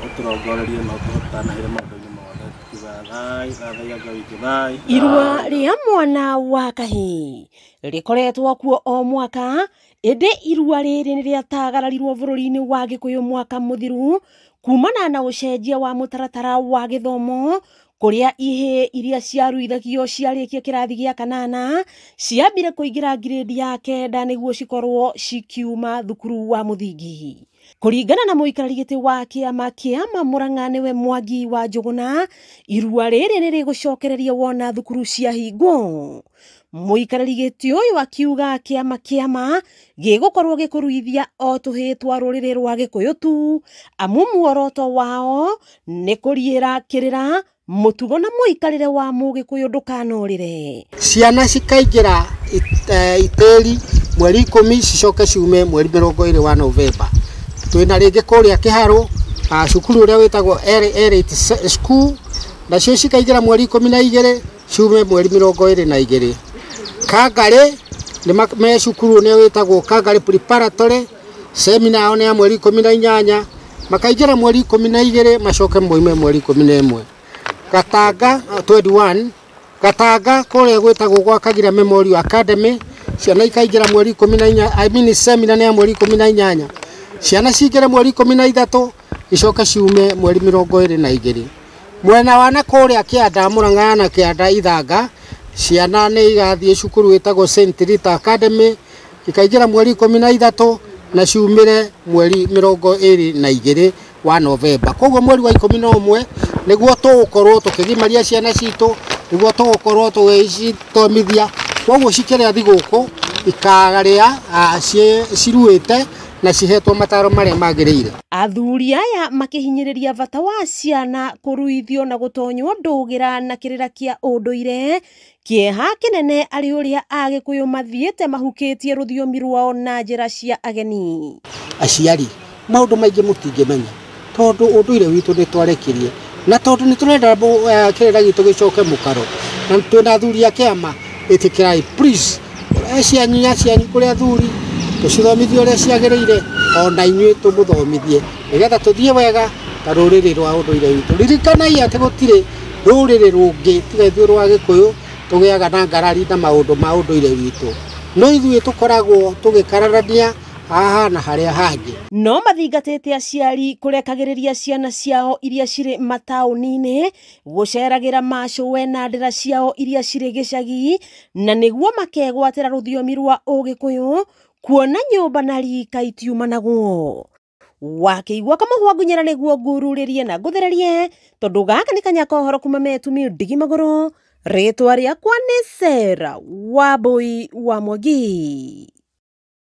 Ũtũrongorerie na ũtũhotanahĩre maũndũ-inĩ mothe. Tukiuga thai thathaiya Ngai witũ thai. Irua rĩa mwana wa kahĩĩ rĩkoretwo kuo o mwaka, ĩndĩ irua rĩrĩ nĩ rĩatagararirwo bũrũri-inĩ wa Gĩkũyũ mwaka mũthiru kumana na ũcenjia wa mũtaratara wa gĩthomo, kũrĩa ihĩĩ iria ciaruithagio ciarĩkia kĩrathi gĩa kanana ciambire kũingĩra ngirĩndi ya kenda nĩguo cikorwo cikiuma thukuru wa mũthingi. Kũringana na mũikarĩri gĩtĩ wa kĩama kĩama Murang'a nĩwe Mwangi wa Njũgũna, irua rĩrĩ nĩ rĩgũcokereria wona thukuru ciahingwo. Mũikarĩri gĩtĩ ũyũ akiuga kĩama kĩama gĩgũkorwo gĩkũruithia o tũhĩĩ twa rũrĩrĩ rwa Gĩkũyũ tu, amu muoroto wao nĩ kũriĩra kĩrĩra mũtugo na mũikarĩre wa mũgĩkũyũ ndũkanorĩre. Ciana cikaingĩra itĩri mweri 10 cicoke ciume mweri 20 wa Novemba. Twĩna rĩngĩ kũrĩa Kĩharũ, cukuru ũrĩa wĩtagwo L8 School, nacio cikaingĩra mweri 12 ciume mweri 22. Kangarĩ nĩ me cukuru ũrĩa wĩtagwo Kangarĩ Preparatory, semina yao nĩ ya mweri 18, makaingĩra mweri 12 macoke moime mweri 11. Gatanga 21, Gatanga kũrĩa gwĩtagwo gwa Kagira Memorial Academy, ciana ikaingĩra mweri 14, I mean semina nĩ ya mweri 18. Ciana cingĩre mweri 13 icoke ciume mweri 22. Mwena wa na kũrĩa Kĩanda Murang'a na Kĩanda Ithanga, ciana nĩ igathiĩ cukuru wĩtagwo St Rita Academy, ikaingĩra mweri 13 na ciumĩre mweri 22 wa Novemba. Koguo mweri wa 11 nĩguo tũgũkorwo tũkĩgimaria ciana citũ, nĩguo tũgũkorwo tũgĩcithomithia. Koguo cikĩrĩa thigũkũ ikarĩa ciruĩte na cihetwo mataro marĩa magĩrĩire. Athuri aya makĩhinyĩrĩria bata wa ciana kũruithio na gũtonywo ndũgĩra na kĩrĩra kĩa ũndũire, kĩeha kĩnene arĩ ũrĩa Agĩkũyũ mathiĩte mahukĩtie rũthiomi rwao na njĩra cia ageni. Aciari maũndũ maingĩ mũtingĩmenya tondũ ũndũire witũ nĩ twarekirie, na tondũ nĩ tũrenda kĩrĩra gitũ gĩcoke mũkaro, na twĩna athuri a kĩama, ĩtĩkĩrai please cianyu cianyu kũrĩ athuri tũcithomithie ũrĩa ciagĩrĩire, ona inyuĩ tũmũthomithie nĩgetha tũthiĩ wega ta rũrĩrĩ rwa ũndũire witũ. Ririkanai atĩ gũtirĩ rũrĩrĩ rũngĩ tiga ithuĩ rwa Gĩkũyũ tũgĩaga na ngarari na maũndũ ma ũndũire witũ, no ithuĩ tũkoragwo tũgĩkararania haha na harĩa hangĩ. No mathingatĩte aciari kũrekagĩrĩria ciana ciao iria cirĩ mataũni-inĩ gũceragĩra macũwe na ndĩra ciao iria cirĩ gĩcagi, na nĩguo makegwatĩra rũthiomi rwa Ũgĩkũyũ kuona nyũmba na rika itiumanagwo. Wakĩigua kamũhwa ngunyĩra nĩguo ngururĩrie na ngũthererie, tondũ gaka nĩ kanya ka ũhoro kuma metumi ndigi magũrũ. Rĩtwa rĩakwa nĩ Sarah Wambui wa Mwangi.